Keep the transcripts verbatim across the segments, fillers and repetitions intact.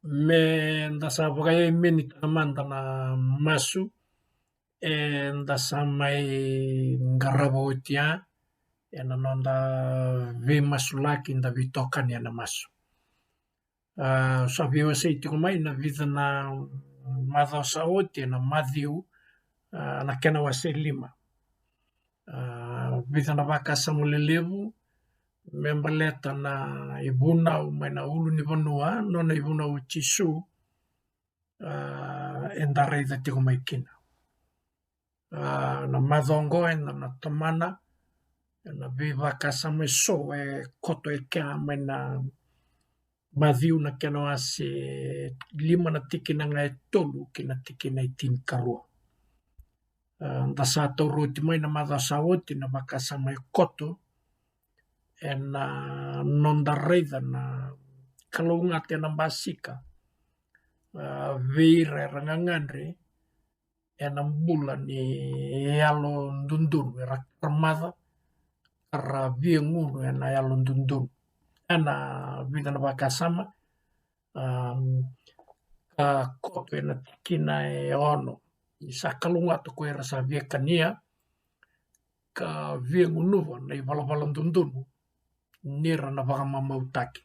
Me da sa vakayaimeni tale mada na masu, e da sa mai qarava oti ya ena noda veimasulaki, da veitokani ena masu. A, sa veiwasei tiko mai na vica na macawa sa oti ena Maciu, a, na kena wase lima. A, vica na vakasama lelevu me baleta na ivunau mai na ulunivanua, nona ivunau o Jisu, a, eda raica tiko mai kina. A, na macawa oqo eda na tomana ena veivakasama eso e koto e kea mai na Maciu na kena wase lima na tikina ga e tolu ki na tikina e tinikarua. A, da sa taura oti mai na macawa sa oti na vakasama e koto ena noda raica na kalougata ena basika, a, vei ira era gagadre ena bula ni yalododonu, era karamaca ka ra via gunu ena yalododonu. Ena vica na vakasama, a, ka koto ena tikina e ono. Ni sa kalougata ko ira sa via kania ka via gunuva na ivalavala dodonu, ni ra na vakamamautaki.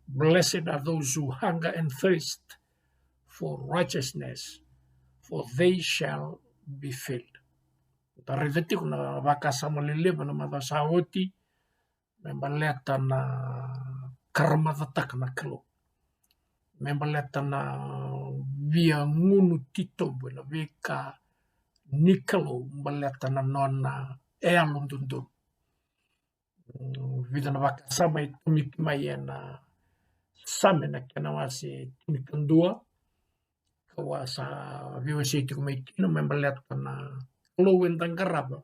Blessed are those who hunger and thirst for righteousness, for they shall be filled. Da raica tiko na vakasama lelevu na macawa sa oti me baleta na karamacataka na Kalou, me baleta na via gunu titobu ena veika ni Kalou, baleta na nona yalododonu. Mm, vica na vakasama e tomiki mai ena Same na kena wase tinikadua, kau a sa veiwasei tiko mai kina me baleta na Kalou eda qarava,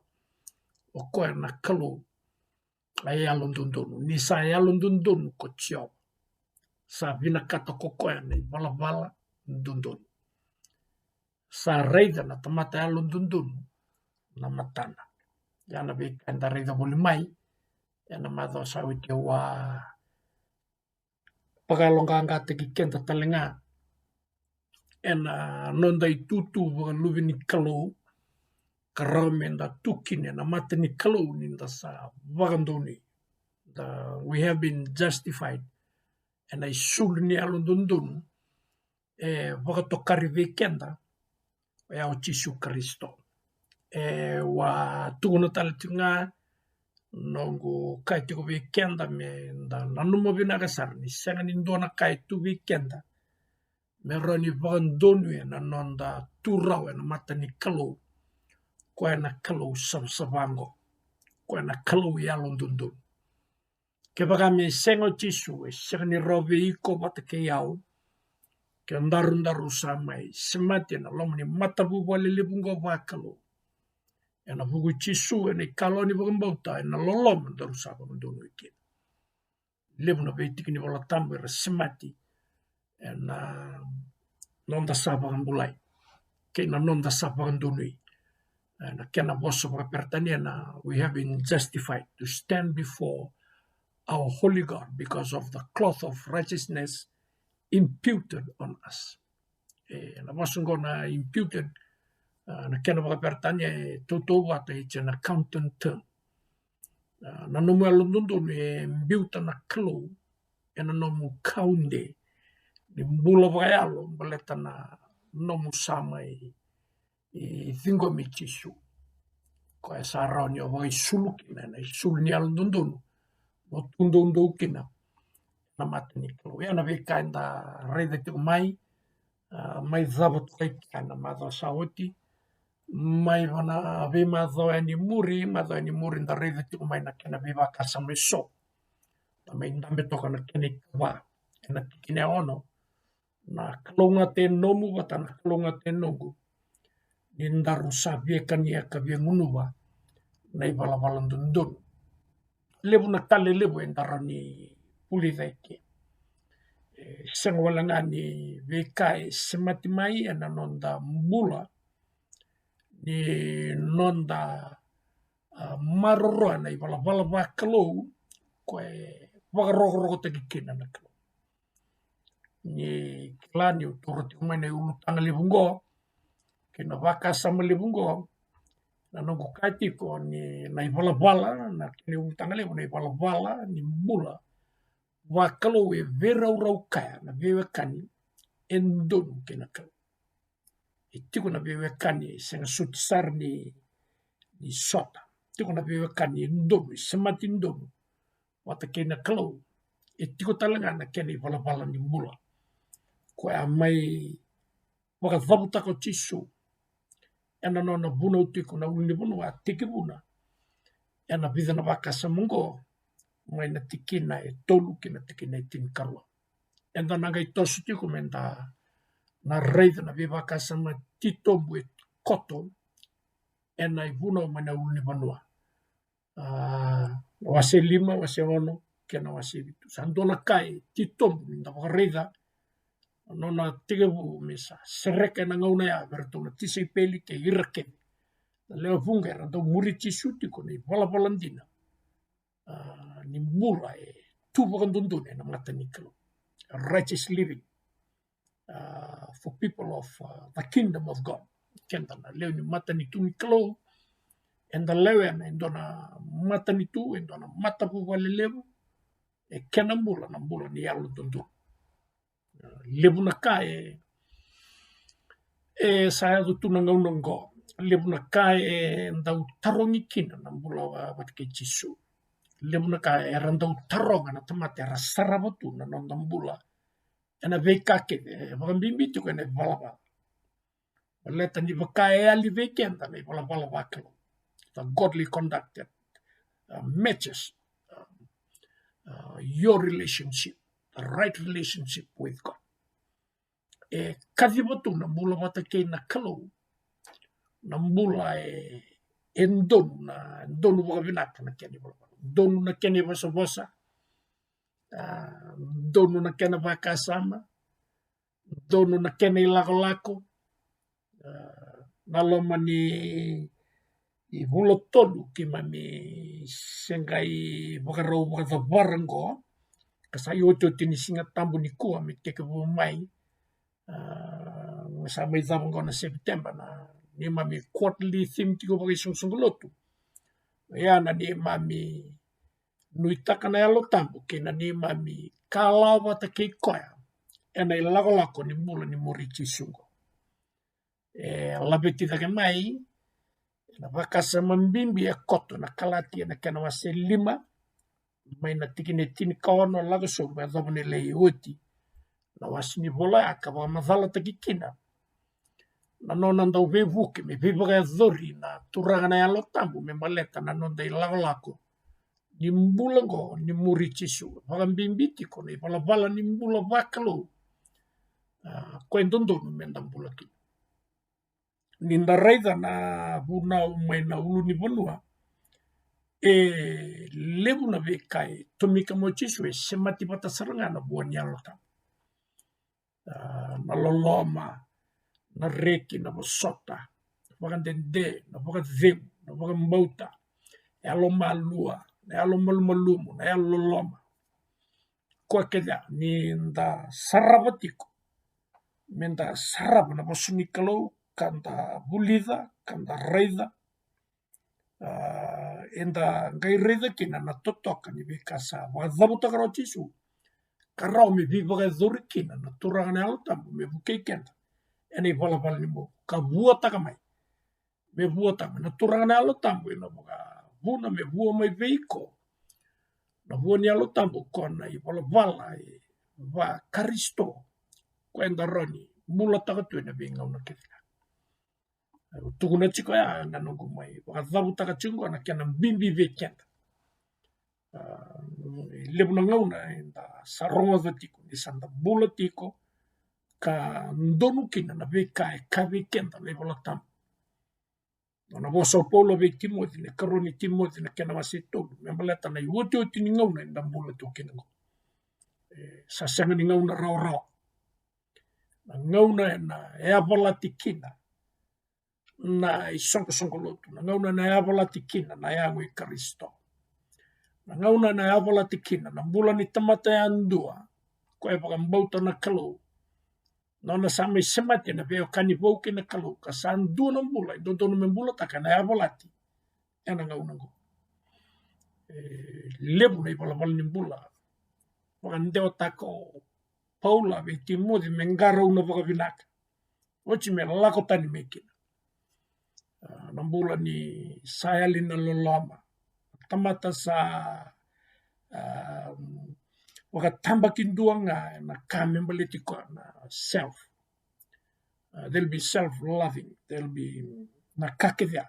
o koya na Kalou a yalododonu. Ni sa yalododonu ko Jiova, sa vinakata ko koya na ivalavala dodonu. Sa raica na tamata yalododonu na matana. Ia na veika eda raica voli mai ena macawa sa oti, au a vakayaloqaqataki keda tale ga ena noda itutu vakaluve ni Kalou, ka rawa meda tu kina ena mata ni Kalou ni da sa vakadonui. Da, we have been justified ena isulu ni yalododonu e vakatokari vei keda, oya o Jisu Karisito. E, au a tukuna tale tiko ga, noqu kaya tiko vei keda meda nanuma vinaka sara ni sega ni dua na ka e tu vei keda me rawa ni vakadonuya na noda tu rawa ena mata ni Kalou. Koya na Kalou savasava oqo, koya na Kalou yalododonu. Kevaka me sega o Jisu, e sega ni rawa vei iko vata kei au ke daru daru sa mai semati ena loma ni matavuvale levu oqo vakalou. Ena vuku i Jisu, ena ikaloni vakabauta, ena loloma daru sa vakadonui kina. Levu na veitiki ni Vola Tabu era semati ena noda sa vakabulai kei na noda sa vakadonui. Ena kena vosa vakaperitania na, we have been justified to stand before our holy God because of the cloth of righteousness imputed on us. E, na vosa oqo na imputed, a, na kena vakaperitania e tautauvata, it's an accountant term. A, na nomu yalododonu e biuta na Kalou ena nomu kaude ni bula vakayalo baleta na nomu sa mai ciqomi Jisu. Koya sa rawa ni o vakaisulu kina ena isulu ni yalododonu, mo tu doudou kina ena mata ni Kalou. Ia na veika eda raica tiko mai, a, mai cava toka i kea na macawa sa oti, mai vana veimacawa yani muri, macawa yani muri da raica tiko mai na kena veivakasama eso. Da mai dabe toka na kena ikava ena tikina e ono. Na kalougata e nomu vata na kalougata e noqu, ni daru sa via kania ka via gunuva na ivalavala dodonu. Levu na ka lelevu eda rawa ni vulica eke. E sega wale ga ni veika e semati mai ena noda bula, ni noda, a, maroroya na ivalavala vakalou, koya e vakarokorokotaki kina na Kalou. ni kila niu taura tiko mai na iulutaga levu oqo kei na vakasama levu oqo. Na noqu kaya tiko ni na ivalavala, na kena iulutaga levu, na ivalavala ni bula vakalou e veiraurau kaya na veiwekani e donu kei na Kalou. E tiko na veiwekani e sega soti sara ni, ni sota. Tiko na veiwekani e donu, e semati donu vata kei na Kalou. E tiko tale ga na kena ivalavala ni bula koya mai vakacavutaka o Jisu ena nona vunau tiko na ulunivanua, a tekivuna ena vica na vakasama oqo, mai na tikina e tolu ki na tikina e tinikarua. Eda na qai toso tiko meda na raica na veivakasama titobu e koto ena ivunau mai na ulunivanua. A, wase lima, wase ono kei na wase vitu. Sa dua na ka e titobu ni da vakaraica na nona tekivu me sa sereka ena gauna ya vei iratou na tisaipeli kei ira kece na lewe vuqa era dau muri Jisu tiko, na ivalavala dina, a, ni bula e tu vakadodonu ena mata ni Kalou. Righteous living, a, for people of, a, the kingdom of God. Keda na lewe ni matanitu ni Kalou, eda lewena e dua na matanitu, e dua na matavuvale levu, e kena bula na bula ni yalododonu. Levu na ka e, e sa yaco tu na gauna oqo. Levu na ka e dau tarogi kina na bula va-, vata kei Jisu. Levu na ka era dau taroga na tamata era sarava tu na noda bula ena veika kece, e vakabibi tiko ena ivalavala. Baleta ni vaka e yali vei keda na ivalavala vakalou. The godly conduct that, uh, matches, uh, uh, your relationship, the right relationship with God. E kaciva tu na bula vata kei na Kalou na bula e, e donu, na donu vakavinaka na kena ivalavala. Donu na kena ivosavosa, a, donu na kena vakasama, donu na kena ilakolako. A, na loma ni vula tolu keimami se qai vakarau vakacavara oqo, ka sa iotioti ni Siga Tabu nikua me tekivu mai. A, me sa mai cava oqo na Sepiteba na neimami quarterly theme tiko vakaisoqosoqo lotu. Ia na neimami nuitaka na Yalo Tabu kei na neimami kalawa vata kei koya ena ilakolako ni bula ni muri Jisu oqo. E laveti cake mai ena vakasama bibi e koto na Kalatia na kena wase lima, mai na tikina e tinikaono lako sobu me yacova na lai oti na wase ni vola ya, ka vakamacalataki kina na nona dau veivuke me veivakayacori na Turaga na Yalo Tabu me baleta na noda ilakolako ni bula oqo ni muri Jisu, vakabibi tiko na ivalavala ni bula vakalou, a, ko e dodonu meda bula kina. Ni da raica na vunau mai na ulunivanua, e levu na veika e tomika mai o Jisu e semati vata sara ga na vua ni Yalo Tabu. A, na loloma, na reki, na vosota, na vakadede, na vakacegu, na vakabauta, yalomalua, na yalomalumalumu, na yalololoma. Koya kece ya ni da sarava tiko, meda sarava na vosa ni Kalou, ka da vulica, ka da raica, a, eda qai raica kina na totoka ni veika sa vakacavutaka rawa o Jisu, ka rawa me veivakayacori kina na Turaga na Yalo Tabu me vukei keda ena ivalavala ni bovu, ka vuataka mai. Me vuataka mai na Turaga na Yalo Tabu ena vakavuna me vua mai vei iko na vua ni Yalo Tabu, ko na ivalavala e vaKarisito, ko eda rawa ni bulataka tu ena veigauna kece ga. Au tukuna tiko ya na noqu mai vakacavutaka tiko oqo na kena bibi vei keda. A, e levu na gauna eda sa rogoca tiko ni sa da bula tiko ka donu kina na veika e kaya vei keda na iVola Tabu. Na vosa o Paula vei Timoci, na ikarua ni Timoci na kena wase tolu, me baleta na iotioti ni gauna eda bula tu kina oqo. E, sa sega ni gauna rawarawa. Na gauna ena yavalati kina na isoqosoqo lotu, na gauna ena yavalati kina na yago i Karisito, na gauna ena yavalati kina na bula ni tamata yadua, koya e vakabauta na Kalou, nona sa mai semati na veiwekani vou kei na Kalou ka sa dua na bula e dodonu me bulataka ena yavalati ena gauna oqo. E levu na ivalavala ni bula vakadewataka o Paula vei Timoci me qarauna vakavinaka. Oti me lako tani mai kina. A, na bula ni sa yali na loloma. Tamata sa, a, vakatabakidua ga ena ka me baleti koya na self. A, they'll be self-loving, they'll be na ka kece,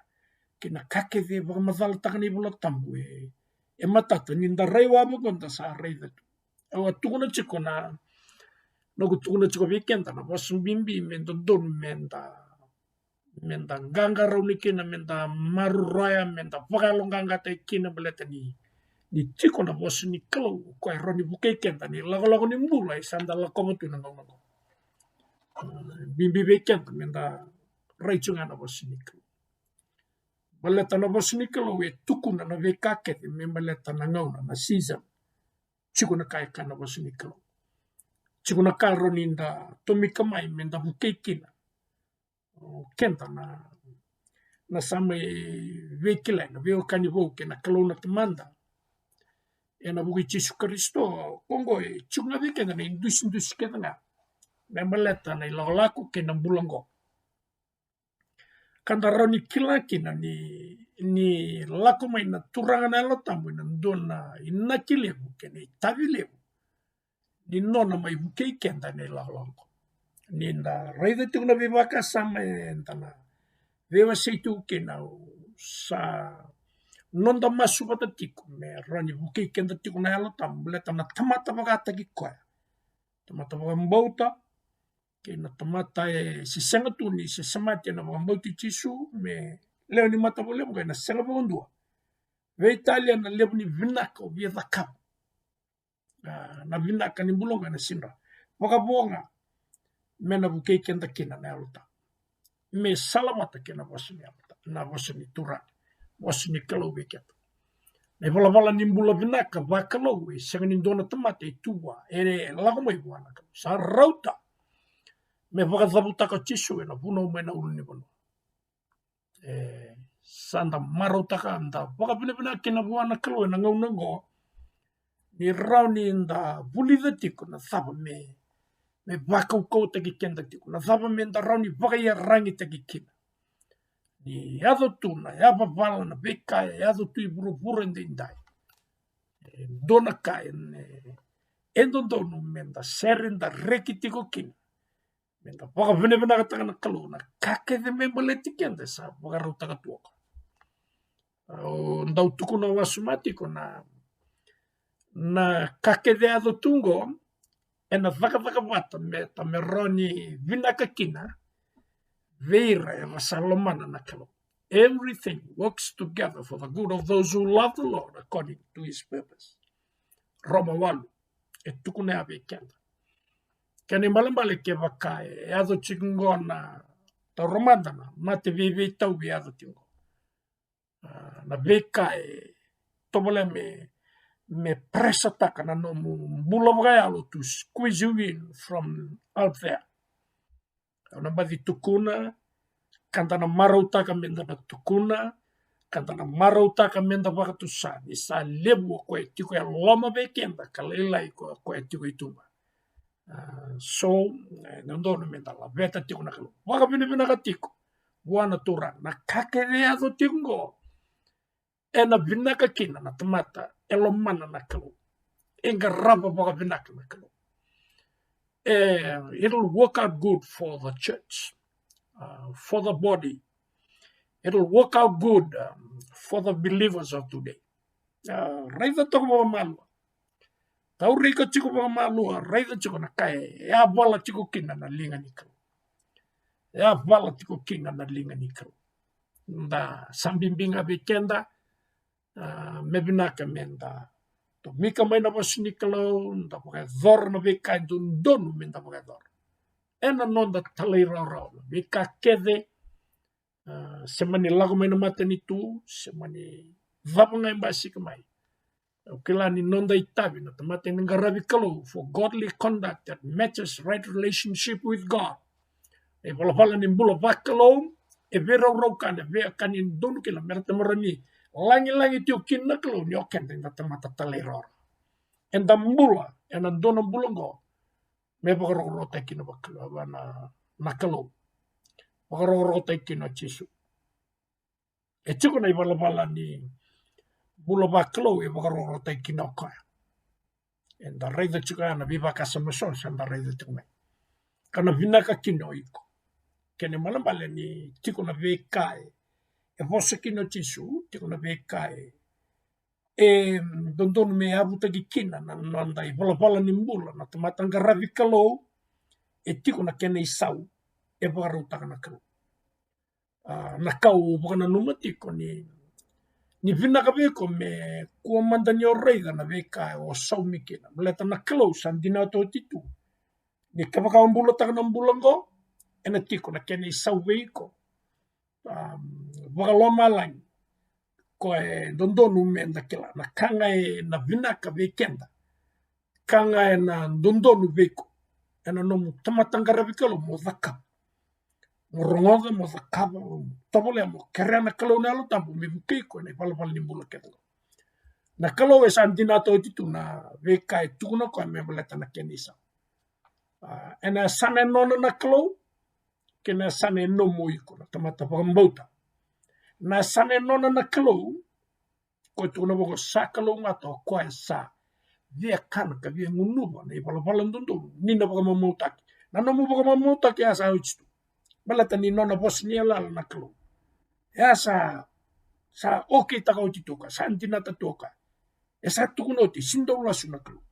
kei na ka kece e vakamacalataka na iVola Tabu e, e matata ni da raica vaqo, da sa raica tu. Au a tukuna tiko na, noqu tukuna tiko vei keda na vosa bibi me dodonu me da, me da qaqarauni kina, me da maroroya, me da vakayaloqaqataki kina baleta ni, ni tiko na vosa ni Kalou, o koya e rawa ni vukei keda ena ilakolako ni bula e sa da lakova tu ena gauna oqo. Bibi vei keda me da rai tu ga na vosa ni Kalou. Baleta na vosa ni Kalou e tukuna na veika kece me baleta na gauna, na season. Tiko na ka e kaya na vosa ni Kalou. Tiko na ka e rawa ni da tomika mai me da vukei kina o keda na, na sa mai veikilai na veiwekani vou kei na Kalou na Tamada ena vuku i Jisu Karisito. Ko oqo e tiko ga vei keda na idusidusi kece ga me baleta na ilakolako kei na bula oqo. Ka da rawa ni kila kina ni, ni lako mai na Turaga na Yalo Tabu ena dua na inaki levu kei na itavi levu ni nona mai vukei keda ena ilakolako. Ni da raica tiko na veivakasama eda na veiwasei tiko kina, sa noda masu vata tiko me rawa ni vukei keda tiko na Yalo Tabu, baleta na tamata vakataki koya, tamata vakabauta, kei na tamata e se sega tu ni se semati ena vakabauti Jisu me lewe ni matavuvale, ena sega vakadua. Veitalia na levu ni vinaka o via cakava. A, na vinaka ni bula oqo ena sidra. Vakavo ga me na vukei keda kina na Yalo Tabu me salavata kei na vosa ni Yalo Tabu, na vosa ni Turaga, vosa ni Kalou vei keda. Na ivalavala ni bula vinaka vakalou e sega ni dua na tamata e tu vua, e lako mai vua na Kalou. Sa rauta me vakacavutaka o Jisu ena vunau mai na ulunivanua. E, sa da marautaka, da vakavinavinaka kina vua na Kalou ena gauna oqo, ni rawa ni da vulica tiko na cava me, me vakaukauwataki keda tiko, na cava me da rawa ni vakaiyaragitaki kina. Ni yaco tu na yavavala, na veika e yaco tu i vuravura edaidai, e dua na ka e, e dodonu me da sere, da reki tiko kina, me da vakavinavinakataka na Kalou na ka kece me baleti keda e sa vakarautaka tu o koya. Au dau tukuna wasoma tiko na, na ka kece e yaco tu oqo ena cakacaka vata me, ta me rawa ni vinaka kina vei ira era sa lomana na Kalou. Everything works together for the good of those who love the Lord according to his purpose. Roma walu, e tukuna ya vei keda. Kena ibalebale kevaka e yaco tiko oqo na, taura mada na mate veiveitauvi e yaco tiko oqo. A, na veika e tovolea me, me presataka na nomu bula vakayalo, to squeeze you in from out there. Au na baci tukuna, ka da na marautaka me da na tukuna, ka da na marautaka me da vakatusa, ni sa levu o koya e tiko e loma vei keda ka lailai ko, o koya e tiko i tuba. A, so, e dodonu me da laveta tiko na Kalou. Vakavinavinaka tiko vua na Turaga na ka kece e yaco tiko oqo. Ena vinaka kina na tamata e lomana na Kalou, e qarava vakavinaka na Kalou. E, it'll work out good for the church, uh, for the body. It'll work out good, um, for the believers of today. Uh, raica toka vakamalua. Tauri iko tiko vakamalua, raica tiko na ka e yavala tiko kina na liga ni Kalou. E yavala tiko kina na liga ni Kalou. Da sa bibi ga vei keda, a, me vinaka me da tomika mai na vosa ni Kalou, da vakayacora na veika e dodonu me da vakayacora ena noda talairawarawa, na veika kece, a, se mani lako mai na matanitu, se mani cava ga e basika mai. Au kila ni noda itavi na tamata ena qaravi Kalou, for godly conduct that matches right relationship with God. E valavala ni bula vakalou e veiraurau ka na veika ni donu kina me ra tamara ni lagilagi tiko kina na Kalou ni o keda eda tamata talairawarawa. Eda bula ena dua na bula oqo me vakarokorokotaki kina na, na Kalou, vakarokorokotaki kina o Jisu. E tiko na ivalavala ni bula vakalou e vakarokorokotaki kina o koya. Eda raica tiko ya na veivakasama eso sa da raica tiko mai. Ka na vinaka kina o iko. Kena ibalebale ni tiko na veika e vosa kina o Jisu, tiko na veika e dodonu me yavutaki kina na noda ivalavala ni bula na tamata qaravi Kalou. E tiko na kena isau e vakarautaka na Kalou. A, na ka au vakananuma tiko ni, ni vinaka vei iko me kua mada ni o raica na veika o saumi kina, baleta na Kalou sa dinata oti tu ni kevaka o bulataka na bula oqo, ena tiko na kena isau vei iko. A, vakalomalagi, ko e dodonu me da kila na ka ga ena vinaka vei keda, ka ga ena dodonu vei iko ena nomu tamata qaravi Kalou mo cakava, mo rogoca, mo cakava, mo tovolea, mo kerea na Kalou na Yalo Tabu me vukei iko ena ivalavala ni bula kece oqo. Na Kalou e sa dinata oti tu na veika e tukuna o koya me baleta na kena isau. A, ena yasana e nona na Kalou, kei na yasana e nomu o iko na tamata vakabauta. Na yasana e nona na Kalou, ko e tukuna vaka sa kalougata o koya sa via kana ka via gunuva na ivalavala dodonu ni na vakamamautaki. Na nomu vakamamautaki ya sa oti tu, baleta ni nona vosa ni yalayala na Kalou. Ya sa, sa okeitaka oti tu o koya, sa dinata tu o koya. E sa tukuna oti, sega ni dau lasu na Kalou.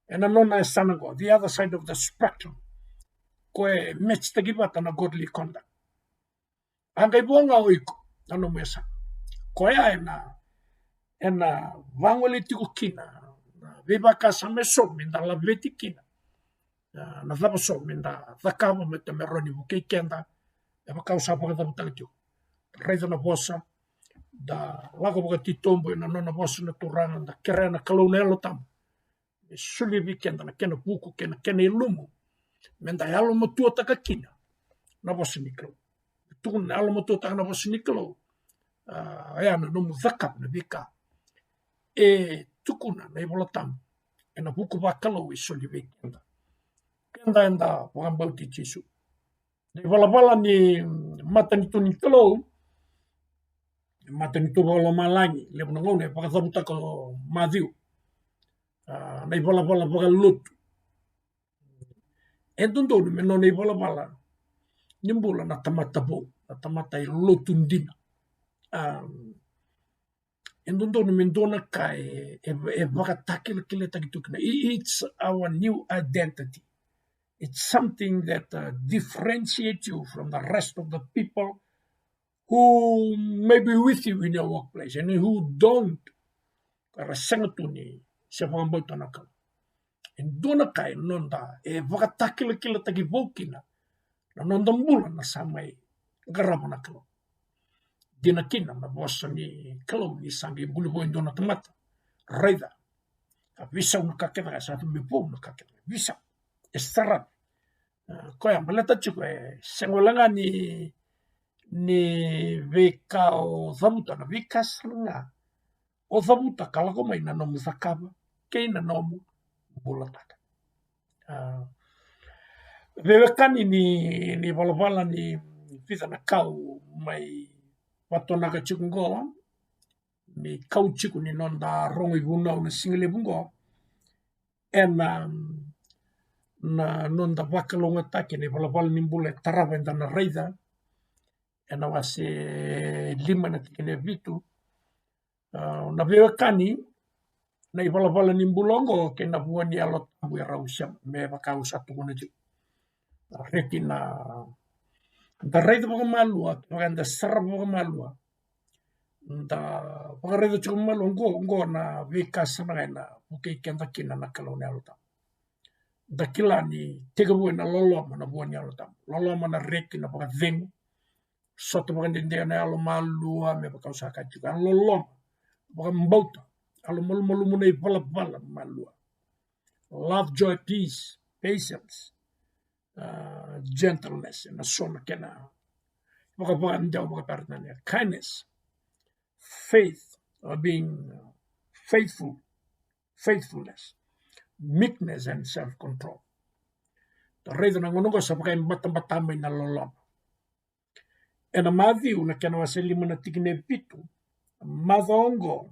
Ena nona yasana oqo, the other side of the spectrum, ko e match-taki vata na godly conduct. A qai vo ga o iko na nomu yasana. Koya ena, ena vagolei tiko kina na veivakasama eso me da laveti kina. A, na cava so me da cakava me da me rawa ni vukei keda, e vaka au sa vakacavutaka tiko. Raica na vosa, da lako vakatitobu ena nona vosa na Turaga, da kerea na Kalou na Yalo Tabu me solia vei keda na kena vuku kei na kena ilumu me da yalomatuataka kina na vosa ni Kalou. Tukuna na yalomatuataka na vosa ni Kalou, a, oya na nomu cakava na veika e tukuna na iVola Tabu ena vuku vakalou e soli vei keda. Keda eda vakabauti Jisu. Na ivalavala ni matanitu ni Kalou, matanitu vakalomalagi, levu na gauna e vakacavutaka o Maciu. A, na ivalavala vakalotu. E dodonu me nona ivalavala ni bula na tamata vou, na tamata e lotu dina. A, e dodonu me dua na ka e, e, e vakatakilakilataki tu kina. I-, it's our new identity. It's something that, uh, differentiates you from the rest of the people who may be with you in your workplace and who don't. Era sega tu ni se vakabauta na Kalou. E dua na ka e noda, e vakatakilakilataki vou kina na noda bula na sa mai qarava na Kalou. Dina kina na vosa ni Kalou ni sa qai buli vou e dua na tamata. Raica, a veisau na ka kece ga, sa tu me vou na ka kece ga. Veisau. E saravi. A, koya baleta tiko e sega wale ga ni, ni veika o cavuta, na veika sara ga o cavuta ka lako mai na nomu cakava kei na nomu bulataka. A, veiwekani ni, ni valavala ni vica na ka au mai vatonaka tiko oqo, me kau tiko ni noda rogo ivunau na siga levu oqo, ena, na noda vakalougatataki na ivalavala ni bula e tarava eda na raica, ena wase lima na tikina e vitu. A, na veiwekani, na ivalavala ni bula oqo kei na vua ni Yalo Tabu e rau sema, me vaka au sa tukuna tiko. Reki na, da raica vakamalua, kevaka eda sarava vakamalua, da vakaraica tiko malua oqo, oqo na veika sara ga ena vukei keda kina na Kalou na Yalo Tabu. Da kila ni tekivu ena loloma na vua ni Yalo Tabu. Loloma na reki, na vakacegu, sota vakadede ena yalomalua, me vaka au sa kaya tiko, a loloma, vakabauta, Yalo malumalumu na ivalavala malua. Love, joy, peace, patience, uh, gentleness, ena so na kena vakavakadewa vakaperitania. Kindness, faith, or being faithful, faithfulness, meekness and self-control. Da raica na gauna oqo sa vakaibatabata mai na loloma. Ena Maciu na kena wase lima na tikina e vitu, macawa oqo,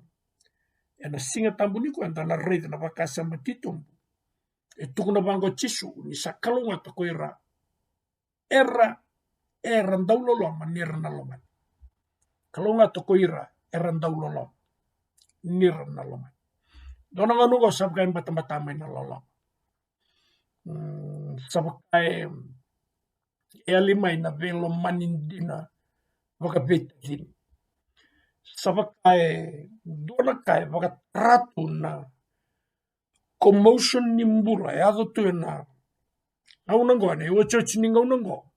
ena Siga Tabu nikua eda na raica na vakasama titobu. E tukuna vaqo o Jisu ni sa kalougata ko ira era, era dau loloma ni ra na lomani. Kalougata ko ira era dau loloma ni ra na lomani. Dua na gauna oqo sa vakaibatabata mai na loloma. Mm, sa vaka e, e yali mai na veilomani dina vakaveitacini. Sa vaka e dua na ka e vakatara tu na commotion ni bula e yaco tu ena gauna oqo, ena iotioti ni gauna oqo.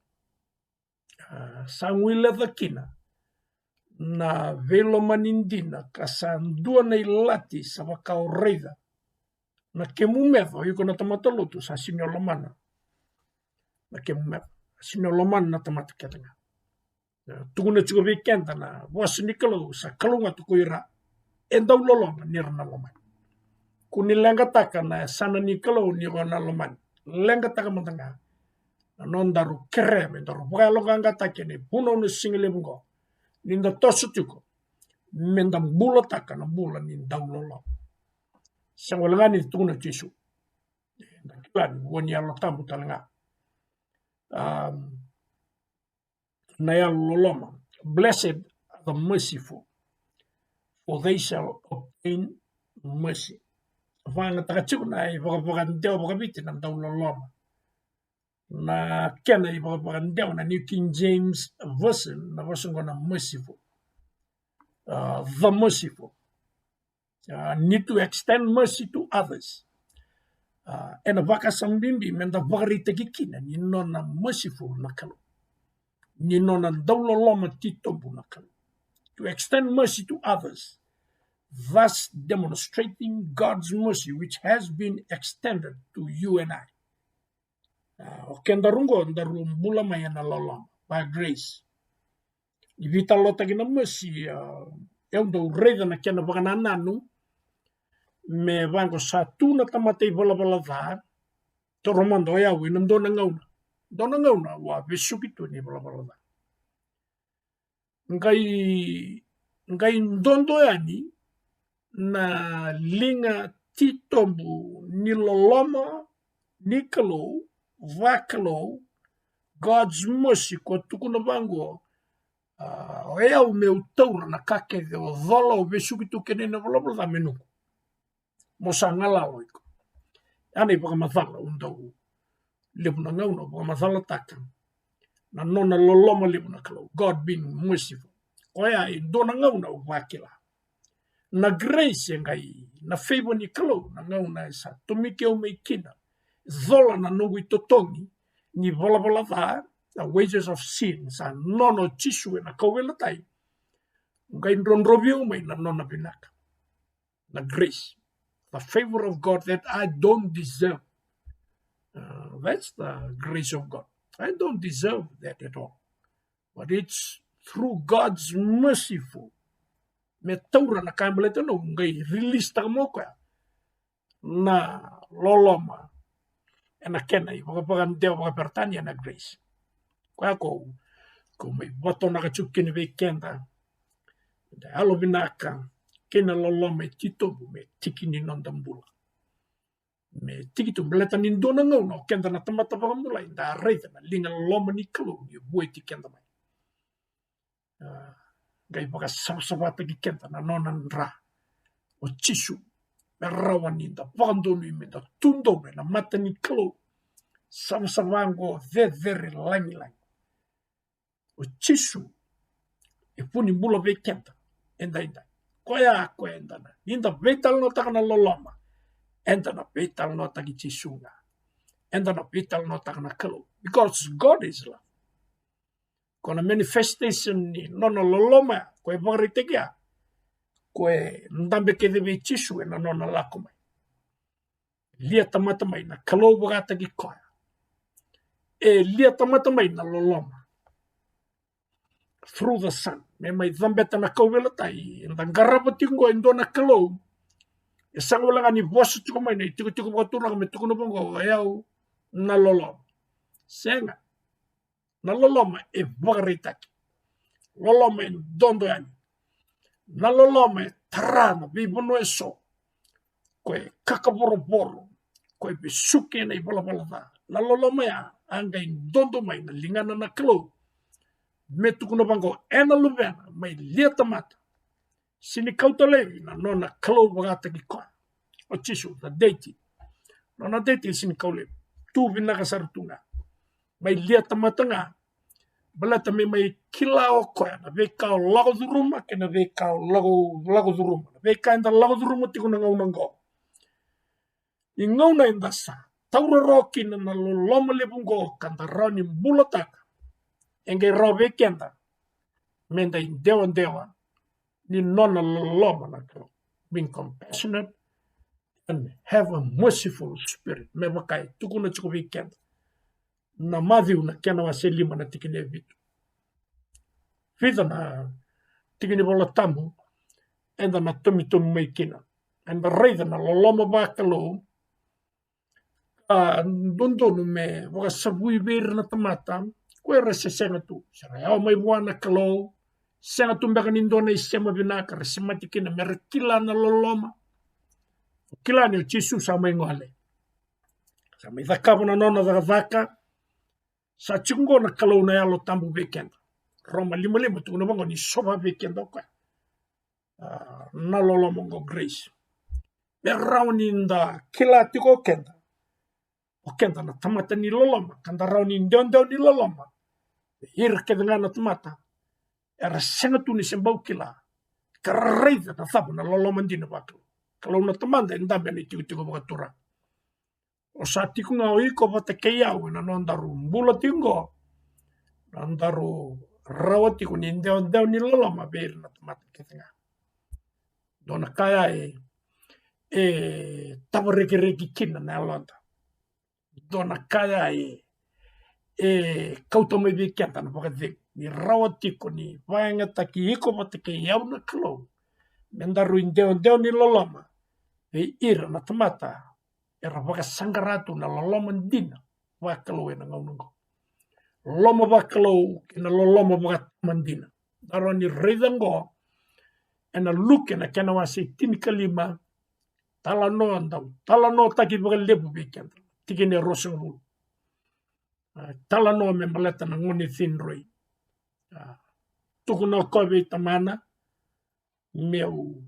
A, sa guileca kina na veilomani dina ka sa dua na ilati sa vaka o raica na kemu meca, o iko na tamata lotu, sa sini o lomana na kemu meca, sini o lomana na tamata kece ga. E, tukuna tiko vei keda na vosa ni Kalou, sa kalougata ko ira e dau loloma ni ra na lomani. Kua ni leqataka na yasana ni Kalou ni ko na lomani. Leqataka mada ga na nodaru kerea me daru vakayaloqaqataki ena ivunau na siga levu oqo, ni da toso tiko me da bulataka na bula ni dau loloma. Sega wale ga ni tukuna o Jisu, da kila ni vua ni Yalo Tabu tale ga. Um, na yalo loloma. Blessed are the merciful, for they shall obtain mercy. Vakayagataka tiko na ivakavakadewa vakaviti na dau loloma. Na kena ivakavakadewa na New King James Version, na vosa oqo na merciful. Uh, the merciful. Uh, need to extend mercy to others. Uh, ena vakasama bibi me da vakaraitaki kina ni nona merciful na Kalou, ni nona dau loloma titobu na Kalou. To extend mercy to others, thus demonstrating God's mercy which has been extended to you and I. A, o kedaru oqo daru bula mai ena loloma, by grace. Ni veitalanoataki na mercy, a, au dau raica na kena vakanananu me vaqo, sa tu na tamata ivalavala ca, taura mada o yau ena dua na gauna, dua na gauna au a vesuki tu ena ivalavala ca. Qai, qai dodo yani na liga titobu ni loloma ni Kalou, vakalou, God's mercy, ko tukuna vaqo, a, o yau meu taura na ka kece o cola, o vesuki tu kina ena ivalavala ca me noqu. Mo sa galala o iko. Ya na ivakamacala au dau, levu na gauna au vakamacalataka na nona loloma levu na Kalou, God being merciful. Koya e dua na gauna au vakila na grace e qai, na favor ni Kalou, na gauna e sa tomiki au mai kina, cola na noqu itotogi ni valavala ca, the wages of sin, sa nona o Jisu ena kauveilatai. Qai drodrovi au mai na nona vinaka. The grace, the favor of God that I don't deserve. Uh, that's the grace of God. I don't deserve that at all. But it's through God's merciful. Me taura na ka e baleta na noqu, qai release taka mai o koya na loloma ena kena ivakavakadewa vakaperitania na grace. Koya ko, ko mai vatonaka tiko kina vei keda. Da yalovinaka kei na loloma e titobu me tiki ni noda bula. Me tiki tu, baleta ni dua na gauna o keda na tamata vakabulai da raica na liga loloma ni Kalou ni vueti keda mai. A, qai vakasavasavataki keda na nona dra o Jisu, me rawa ni da vakadonui, me da tu donu ena mata ni Kalou. Savasava oqo cecere lagilagi. O Jisu e vu ni bula vei keda edaidai. Koya, koya eda na, ni da veitalanoataka na loloma, eda na veitalanoataki Jisu ga. Eda na veitalanoataka na Kalou, because God is love. Ko na manifestation ni nona loloma ya, ko e vakaraitaki ya, ko e dabe kece vei Jisu ena nona lako mai. Lia tamata mai na Kalou vakataki koya. E lia tamata mai na loloma through the Son. Me mai cabeta na kauveilatai, eda qarava tiko qo e dua na Kalou. E sega wale ga ni vosa tiko mai na itikotiko vakaturaga me tukuna vaqo, o yau na loloma. Sega. Na loloma e vakaraitaki. Loloma e dodo yani. Na loloma e tara na veivanua eso. Ko e kakavorovoro. Ko e vesuki ena ivalavala ca. Na loloma ya a qai dodo mai na ligana na Kalou me tukuna vaqo ena Luvena mai lia tamata. Sega ni kauta laivi na nona Kalou vakataki koya. O Jisu, na deity. Nona deity sega ni kau laivi. Tu vinaka sara tu ga. Mai lia tamata ga. Baleta me mai kila o koya na veika o lako curuma kei na veika o lako, lako curuma. Na veika eda lako curuma tiko na gauna qo. Ni gauna eda sa taura rawa kina na loloma levu qo ka da rawa ni bulataka, e qai rawa vei keda me da idewadewa ni nona loloma na Kalou. Being compassionate and have a merciful spirit. Me vaka e tukuna tiko vei keda na Maciu na kena wase lima na tikina e vitu. Vica na tiki ni Vola Tabu eda na tomitomi mai kina. Eda raica na loloma vakalou ka dodonu me vakasavui vei ira na tamata ko era se sega tu, se ra yawa mai vua na Kalou. Sega tu beka ni dua na isema vinaka ra semati kina me ra kila na loloma. Kila ni o Jisu sa mai gole, sa mai cakava na nona cakacaka. Sa tiko qo na Kalou na Yalo Tabu vei keda. Roma lima lima tukuna vaqo ni sova vei keda o koya. Ah, na loloma qo, grace. Me rawa ni da kila tiko o keda, o keda na tamata ni loloma, ka da rawa ni dewadewa ni loloma. Ira kece ga na tamata era sega tu ni se bau kila ka ra raica na cava na loloma dina vakalou. Kalou na Tamada e dabe ena itikotiko vakaturaga. O sa tiko ga o iko vata kei au ena nodaru bula tiko qo, nodaru rawa tiko ni dewadewa ni loloma vei ira na tamata kece ga. Dua na ka ya e, e tavarekireki kina na yaloda. Dua na ka ya e, e kauta mai vei keda na vakacegu ni rawa tiko ni vakayagataki iko vata kei au na Kalou me daru idewadewa ni loloma vei ira na tamata era vakasaqara tu na loloma dina vakalou ena gauna oqo. Loloma vakalou kei na loloma vakatama dina. Da rawa ni raica oqo ena Luke na kena wase tinikalima. Talanoa dau talanoataki vakalevu vei keda, tikina e ruasagavulu. A, talanoa me baleta na gone cidroi. A, tukuna o koya vei tamana, meu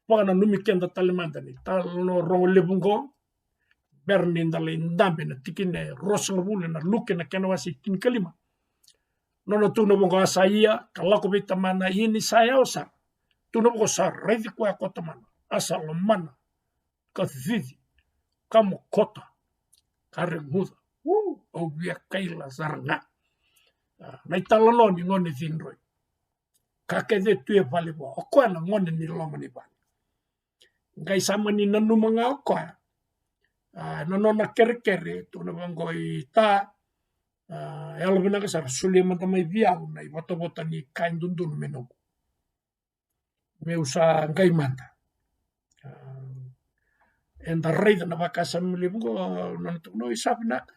vakananumi keda tale mada ni talanoa rogo levu oqo. Bera ni da lai dabe na tikina e ruasagavulu ena Luke na kena wase tinikalima. Nona tukuna vaqo, a sa ia ka lako vei tamana, ia ni sa yawa sara, tukuna vaqo sa raici koya ko tamana, a sa lomana, ka cici, ka mokota, ka reguca. U, au via kaila sara ga. A, na italanoa ni gone cidroi. Ka kece tu e vale vua, o koya na gone ni loma ni vale. Qai sa mani nanuma ga o koya. A, na nona kerekere, tukuna vaqo, i ta, a, yalovinaka sara, solia mada mai vei au na ivotavota ni ka e dodonu me noqu, meu sa qai mada. A, eda raica na vakasama levu oqo, nona tukuna, oi, sa vinaka.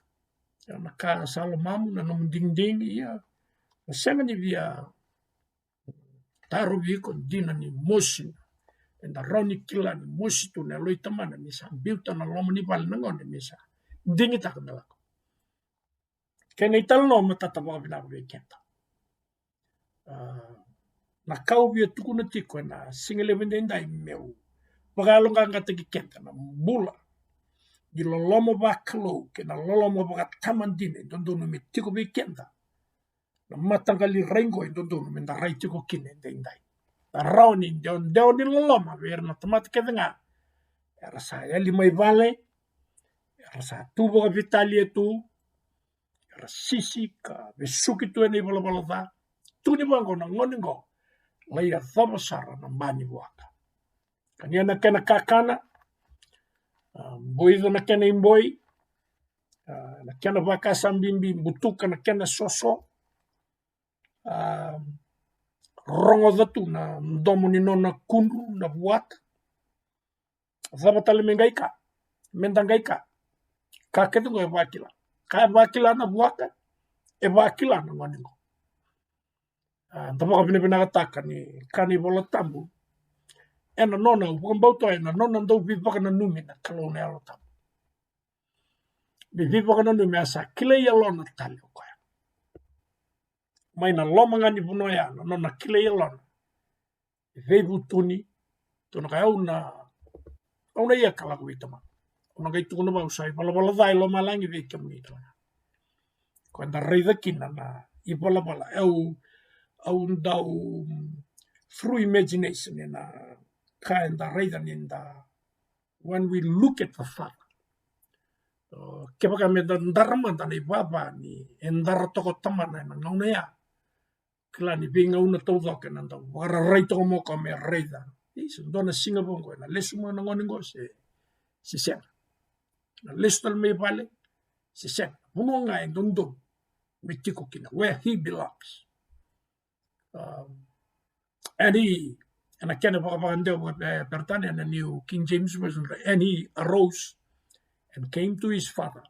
Ia na ka sa lomamu, na nomu digidigi, ia na sega ni via tarovi iko, dina ni mosi. Eda rawa ni kila ni mosi tu na yalo i tamana ni sa biuta na loma ni vale na gone me sa digitaka me lako. Kena italanoa matata vakavinaka vei keda. A, na ka au via tukuna tiko ena siga levu edaidai meu vakayaloqaqataki keda na bula ni loloma vakalou kei na loloma vakatama dina e dodonu me tiko vei keda. Na mataqali rai qo e dodonu me da rai tiko kina edaidai. Da rawa ni dewadewa ni loloma vei ira na tamata kece ga era sa yali mai vale, era sa tu vakaveitalia tu, era sisi ka vesuki tu ena ivalavala ca. Tukuni vaqo na gone qo, lai yacova sara na ba ni vuaka. Kania na kena kakana, a, boica na kena iboi, a, na kena vakasabibi, butuka na kena soso, a, rogoca tu na domo ni nona kudru na vuaka. Cava tale me qai ka, me da qai ka, ka kece qo e vakila. Ka e vakila na vuaka, e vakila na gone qo. A, da vakavinavinakataka ni ka ni Vola Tabu, ena nona, au vakabauta ena nona dau veivakananumi na Kalou na Yalo Tabu. Ni veivakananumi a sa kilai yalona tale o koya. Mai na loma ga ni vanua ya, na nona kilai yalona. E veivutuni, tou na kaya au na, au na ia ka lako vei Tamaqu. Au na qai tukuna vau sa ivalavala ca e lomalagi vei kemuni tale ga. Ko eda raica kina na ivalavala, au, au dau through imagination ena ka eda raica ni da, when we look at the Father. O, kevaka me da dara mada na ivava ni e dara toka o Tamana ena gauna ya. Kila ni veigauna taucoko ena dau vakararai toka mo ka me raica. Isa, dua na siga vaqo ena lesu mai na gone qo se, se sega. Na lesu tale mai vale se sega. Vanua ga e dodonu me tiko kina, where he belongs. Um, and he, ena kena vakavakadewa vakaperitania na New King James Version, and he arose and came to his father.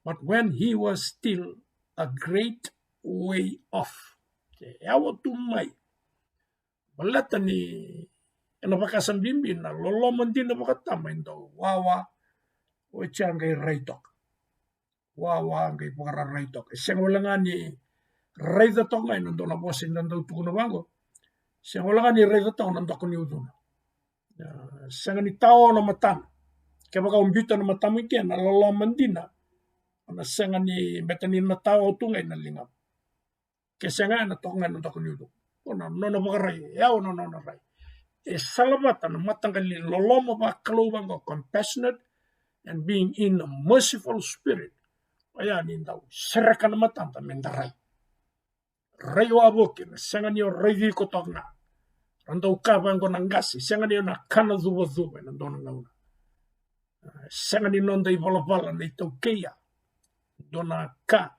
But when he was still a great way off. E yawa tu mai. Baleta ni ena vakasabibi na loloma dina vakatama e dau wawa, o e tia qai rai toka. Wawa qai vakararai toka. E sega wale ga ni raica toka ga ena dua na vosa eda dau tukuna vaqo. Sega wale ga ni raica toka na doka ni ucuna. A, sega ni tao na matana. Kevaka o biuta na matamu i ke na loloma dina, o na sega ni, beta ni na tao tu ga ena ligamu. Ke sega ena toka ga ena doka ni ucuna. O na nona vakarai, e yawa na nona rai. E salavata na mataqali loloma vakalou vaqo, compassionate and being in a merciful spirit. Oya ni dau sereka na matada me da rai. Rai wavoki, na sega ni o raici iko toka ga. Ra dau kaya vaqo na qase, sega ni o na kana cuvacuva ena dua na gauna. Sega ni noda ivalavala na itaukei ya. Dua na ka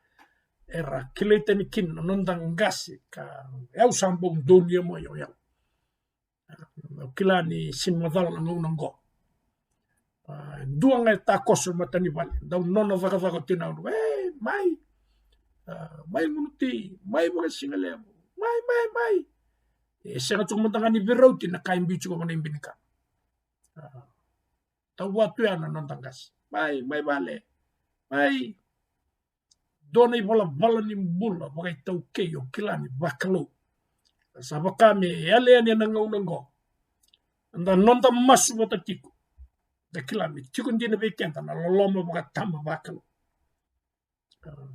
era kilai tani kina na noda qase ka, e au sa bau donuya mai o yau. Au kila ni sega ni macala na gauna qo. A, dua ga e takoso e matanivale, dau nona cakacaka o tinaqu, e, mai. A, mai Gunuti, mai Vakasigalevu, mai, mai, mai. E sega tiko mada ga ni veirauti na ka e biu tiko vaka na ibe ni kana. A, tau vua tu ya na noda qase. Mai, mai vale. Mai. Dua na ivalavala ni bula vakaitaukei o kila ni vakalou. Sa vaka me yali yani ena gauna qo. Da noda masu vata tiko. Da kila me tiko dina vei keda na loloma vakatama vakalou.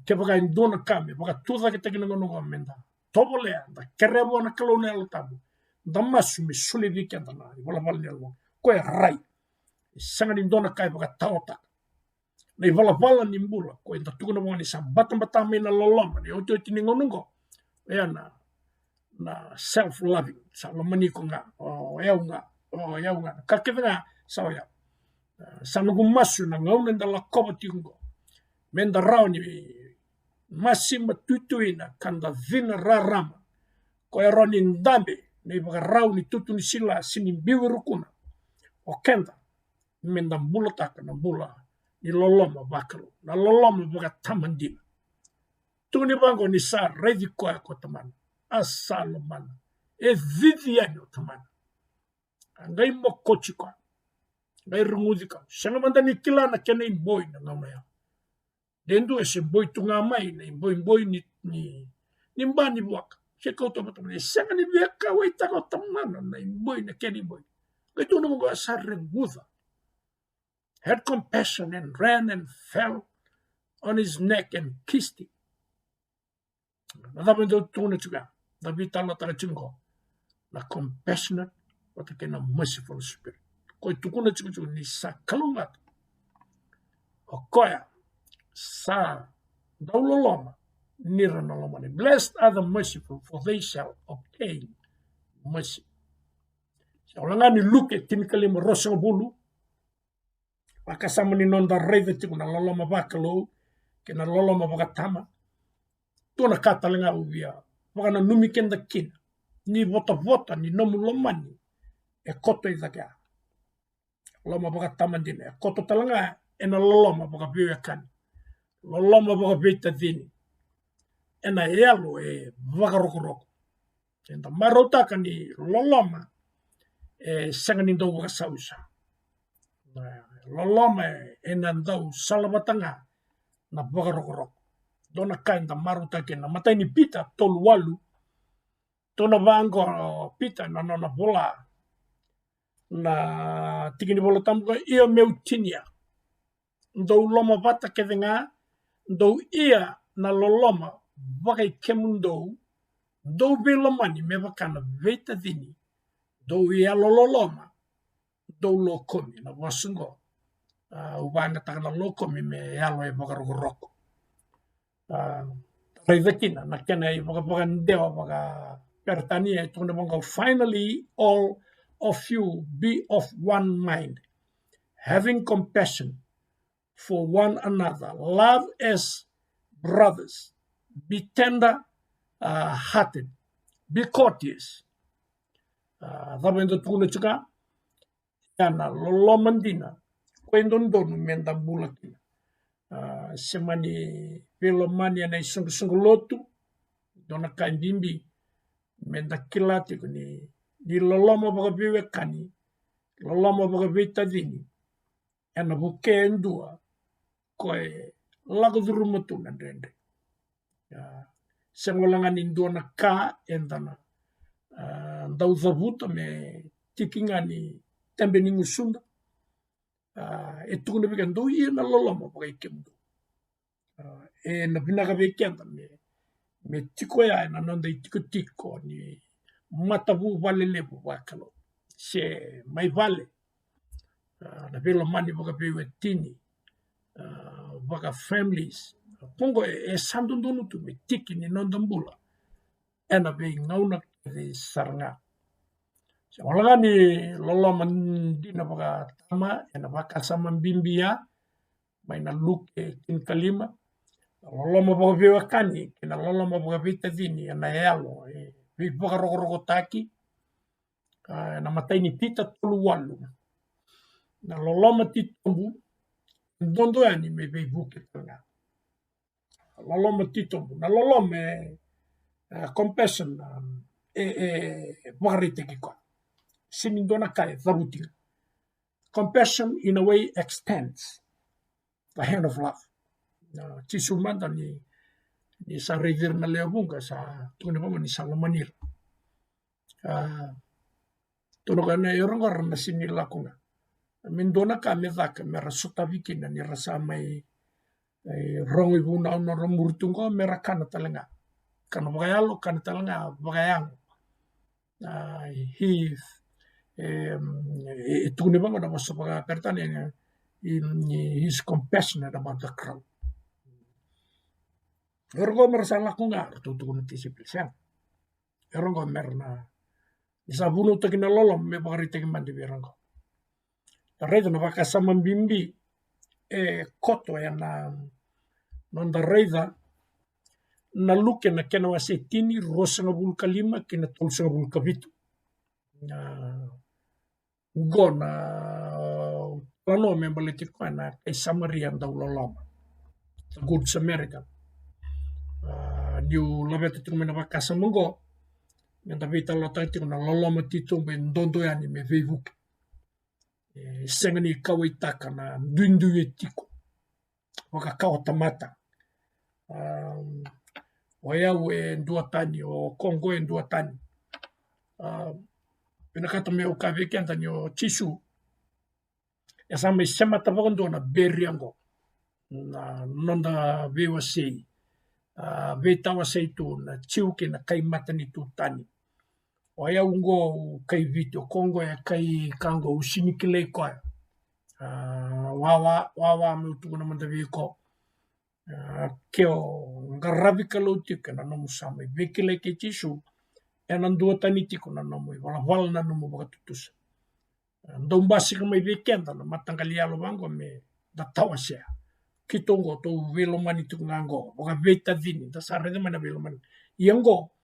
Kevaka e dua na ka me vakatucaketaki na gauna qo me da tovolea, da kerea vua na Kalou na Yalo Tabu, da masu me solia vei keda na ivalavala ni Yalo Tabu. Ko e rai. E sega ni dua na ka e vakataotaka. Na ivalavala ni bula ko eda tukuna vua ni sa batabata mai na loloma ni otioti ni gauna qo. Oya na, na self loving, sa lomani iko ga, o yau ga, o yau ga, na ka kece ga sa o yau. Sa noqu masu na gauna eda lakova tiko qo, me da rawa ni masiba tuituina ka da cina rarama. Ko e rawa ni dabe na ivakarau ni tutu ni sila se ni biu e rukuna. O keda me da bulataka na bula ni loloma vakalou, na loloma vakatamadina. Tukuni vaqo ni sa raici koya ko tamana, a sa lomana, e cici yani o tamana. A qai mokoti koya, qai reguci koya. Sega mada ni kila na kena iboi na gauna ya. De dua e se boi tu ga mai na iboiboi ni, ni, ni ba ni vuaka. Se kauta vata mai, e sega ni via kauaitaka o tamana na iboi, na kena iboi. Qai tukuna vaqo a sa reguca. Had compassion and ran and fell on his neck and kissed him. Na cava e dau tukuna tiko ya, da veitalanoataka tiko qo, na compassionate vata kei na merciful spirit. Ko e tukuna tiko tiko ni sa kalougata o koya sa dau loloma, ni ra na lomani. Blessed are the merciful, for they shall obtain Mercy. Sa wale ga ni Luke tinikalima ruasagavulu. Vakasama ni noda raica tiko na loloma vakalou kei na loloma vakatama. Dua na ka tale ga au via vakananumi keda kina, ni votavota ni nomu lomani e koto i cake ya. Loma vakatama dina e koto tale ga ena loloma vakaveiwekani, loloma vakaveitacini, ena yalo e vakarokoroko. Eda marautaka ni loloma e sega ni dau vakasausa. Na loloma ena dau salavata ga na vakarokoroko. Dua na ka eda marautaka kina na imatai ni Pita tolu walu. Tukuna vaqo o Pita na nona vola, na tiki ni Vola Tabu qo: Io, meu tinia, dou lomavata kece ga, dou ia na loloma vakaikemudou, dou veilomani me vaka na veitacini, dou yalololoma, dou lokomi. Na vosa qo, a, au vakayagataka na lokomi me yalo e vakarokoroko. A, raica kina na kena ivakavakadewa vakaperitania e tukuna vaqo: Finally, all of you be of one mind, having compassion for one another, love as brothers, be tender, uh, hearted, be courteous. A, cava eda tukuna tiko? Ia na loloma dina, ko e dodonu meda bula kina. A, se mani veilomani ena isoqosoqo lotu, dua na ka e bibi meda kila tiko ni, ni loloma vakaveiwekani, loloma vakaveitacini, ena vukea e dua ko e lako curuma tu na dredre. A, sega wale ga ni dua na ka eda na, a, dau cavuta me tiki ga ni tebe ni gusuda. A, e tukuna vei keda, dou ia na loloma vakaikemudou. A, ena vinaka vei keda me, me tiko ya ena noda itikotiko ni matavuvale levu vakalou, se mai vale. A, na veilomani vakaveiwatini, a, vaka families. Ko qo e, e sa dodonu tu me tiki ni noda bula ena veigauna kece sara ga. Sa wale ga ni loloma dina vakatama ena vakasama bibi ya mai na Luke tinikalima, na loloma vakaveiwekani kei na loloma vakaveitacini ena yalo e veivakarokorokotaki. A, ena imatai ni Pita tolu walu. Na loloma titobu e dodo yani me veivuke tale ga. Loloma titobu, na loloma e, e, compassion, um, e, e, e vakaraitaki koya. Sega ni dua na ka e cavuti ga. Compassion in a way extends the hand of love. A, Jisu mada ni, ni sa raici ira na lewe vuqa, sa tukuna vaqo ni sa lomani ira. A, tukuna o koya, na, o ira qo era na sega ni lako ga me dua na ka me caka me ra sotavi kina ni ra sa mai, e, rogo ivunau na nodra muri tu qo, me ra kana tale ga. Kana vakayalo, kana tale ga vakayago. A, he, e, e, e tukuni vaqo na vosa vakaperitania, e, he, he is compassionate about the crowd. O ira qo me ra sa lako ga, ratou tukuna na tisaipeli, sega. O ira qo me ra na, ni sa vunautaki na loloma me vakaraitaki mada vei ira qo. Raica na vakasama bibi e koto ena noda raica na Luke na kena wase tini, ruasagavulu ka lima kei na tolusagavulu ka vitu. Na qo na talanoa me baleti koya na kai Samaria dau loloma, the Good Samaritan. A, niu laveta tiko mai na vakasama qo, meda veitalanoataka tiko na loloma titobu e dodo yani me veivuke. E sega ni kauaitaka na duidui e tiko, vakakawa tamata. A, o yau e duatani, o koya qo e duatani. A, vinakata meu kaya vei keda ni o Jisu e sa mai semata vakadua na barrier qo, na noda veiwasei, a, veitawasei tu na Jiu kei na kai matanitu tani. O yau qo au kai Viti, o koya qo e kai ka qo, au sega ni kilai koya. A, wawa, wawa meu tukuna mada vei iko. A, ke o qaravi Kalou tiko ena nomu sa mai veikilai kei Jisu, ena duatani tiko na nomu ivalavala, na nomu vakatutusa. Dau basika mai vei keda na mataqali yalo vaqo me da tawasea. Keitou qo tou veilomani tiko ga qo, vakaveitacini, da sa raica mai na veilomani. Ia qo,